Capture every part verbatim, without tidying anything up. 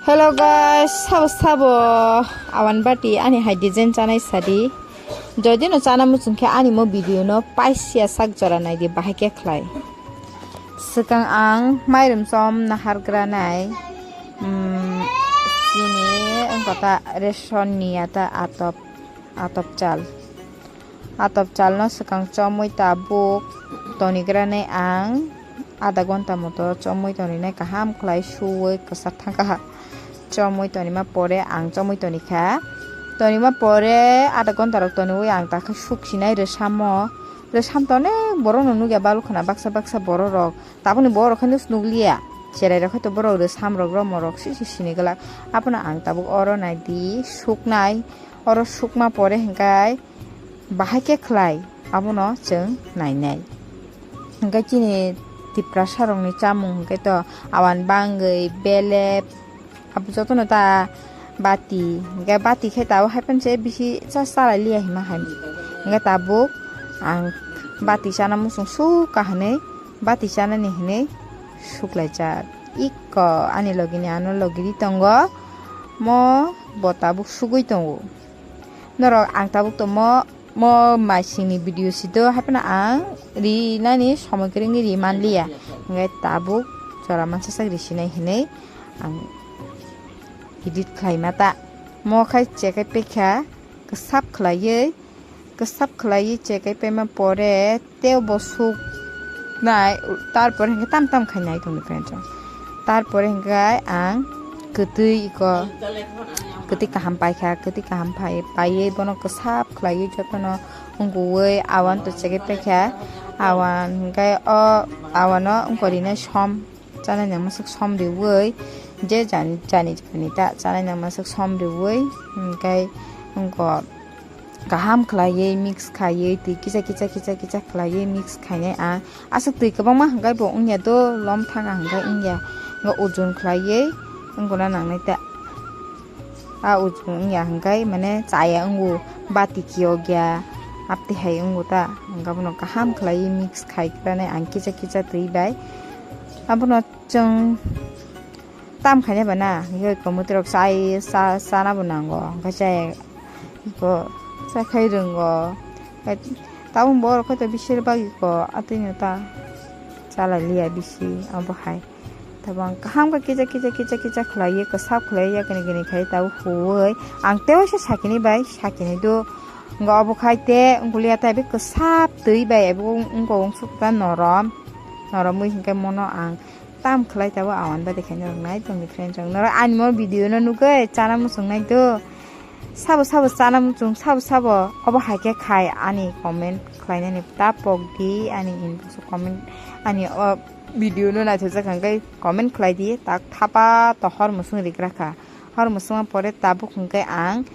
Hello guys, sabo sabo awan bati ani hai design chanai sadi. Jodi no chana muchung khe ani mo video no paisiya sak jora nai di bahai khe khlai. Swkang ang mairum chom nahargra nai, mm, chini wngkha ta ration ni ata atop, atop chal. Atop chalno swkang chomwi tabuk tonigrani ang adha ghonta moto chomwi toninai kaham khlai suwi kwchak thangkha. Chomwi tonima pore ang chomwi tonikha. Tonima pore adha ghonta rok toniwi ang takhe suksinai rwsamo. Rwsam to onek borokno nukya balukhana baksa baksa borok rok. Tabukni borok khe nukliya. Cherai rok khe to borok rwsam rok romorok sisi sini glak. Abono ang tabuk oro naidi suknai. Oro sukma pore hwnkhe bahai khe khlai, abono chwng nainai. Hwnkhe chini Tiprasa rokni chamung hwnkhe to awan bangwi, belep, abo jotono ta bati, hwnkhe bati khe tabuk hai phano se bisi cha chalai liya hima hai. Hwnkhe tabuk ang bati chana muchung sukha hwnwi, bati chanani hwnwi suklaijak. Ikko ani logini ano logiri tongo, mo bo tabuk sugwi tongo. Norok ang tabuk tongmo, mo maisingni video si do, haphano ang rinani somoi kwrwngwi ri manliya. Hwnkhe tabuk jora mansa sak risinai hinwi ang edit khlaima ta. Mo khai chekai pekha, kwsap khlaiwi, kwsap khlaiwi chekai paima pore, tei bo suk nai, tarpore hwnkhe tam tam khai nai tongdi friend rok. Tarpore hwnkhe ang kwtwi iko, kwtwi kaham paikha, kwtwi kaham pai, paiwi bono kwsap khlaiwi jotono wngwi awan to chegwi paikha. Awan hwnkhe o awano wngkha rina som, chanai nang masa som riwi, je jani jani jani ta chanai nang masa som riwi, hwnkhe wngkha. Kaham khlaiwi mix khaiwi twi kisa kisa kisa kisa khlaiwi mix khainai ang. Aswk twi kwbangma hwnkhe bo wngya do, lom thanga hwnkhe wngya. Wngkha ujun khlaiwi wngkuna nangnai ta. A ujun wngya hwnkhe mane chaya wngo, bati kiyokya, aptwi hai wngo ta. Hwnkhe bono kaham khlaiwi mix khai klanai ang kisa kisa twi bai. Abono chwng tam khainai ba na, hwnkhe komotwi rok chai, cha, chana bo nango, hwnkhe chaya. Iko chakhai rwngo. Tabuk borok khe to bisir bagwi ko atwino ta chalai liya bisi obo hai. Tabuk ang kaham khe kisa kisa kisa kisa khlaiwi kwsap khlaiwi yakni gini khai tabuk huwi ang tei waisa sakini bai sakini do. Wngkha obo khai te wngkha liya tei kwsap twi bai abo wngkha uansuk ta norom. Noromwi hwnkhe mono ang tam khlai tabuk awan bati khaina rok nai tongdi friend rok. Norok ani mo video no nugwi chana muchung nai do. Sabo sabo chana muchung, sabo sabo obo hai khe khai ani comment khlainani ta pok di, ani inbox o comment, ani o video no naithokjak hwnkhe comment khlai di, tak thapa to hor muchung rigra kha. Hor muchungma pore tabuk hwnkhe ang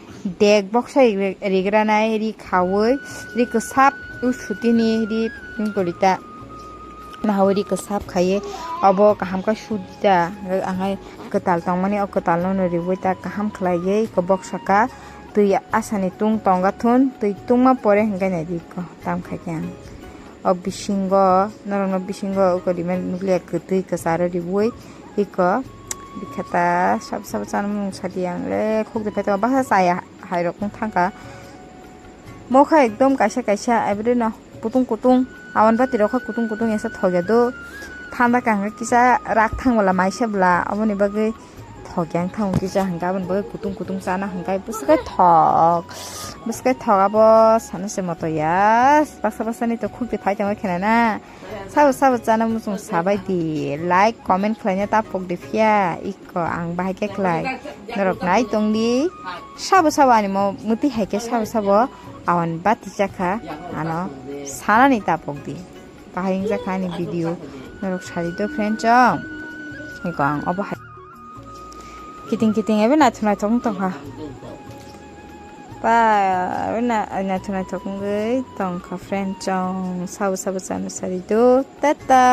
dek boksa rig-, rigranai ri khaui, ri kwsap o sutini ri tongtoli ta. Nahaui ri kwsap khaiwi obo kaham khe sudi ta, ang hai kwtal tongmani o kwtal no riwi ta kaham khlaiwi kobok saka twi asani tung tonga thun twi tungma pore hwnkhe naidi ko tam khaikhe ang. O bisingo norokno bisingo uko rimani nukliya kwtwi kwcharo riwi iko bikhata sabo sabo chana mung sadi ang le khukdi phaitama baksa chaya hairok wng thangkha. Mokha ekdom kaisa kaisa every no kutung kutung awan bati rok kha kutung kutung esa thokya do. Thanda kaham kisa rak thang bwla maisa bwla aboni bagwi thokya wng thango kisa hwnkhe aboni bagwi kutung kutung chana hwnkhe bwswk thok bwswk thok abo sana se moto ya baksa baksa ni to khukti phai tongwi khena na. Sabo sabo chana muchung sabai di, like, comment khlaina ta pok di phiya, iko ang bahai khe khlai. Norok nai tong di, sabo sabo ani mo muti hai khe sabo sabo awan bati chakha, ano sanani ta pok di. Bahai wngjakha ani video, norok sari do friend chong. Iko ang obo hai. Kiting kiting ebe naithok naithok wng tongkha. Pa, ebe na-, naithok naithok wngwi tongkha friend chong. Sabo sabo chana sari do. Tata.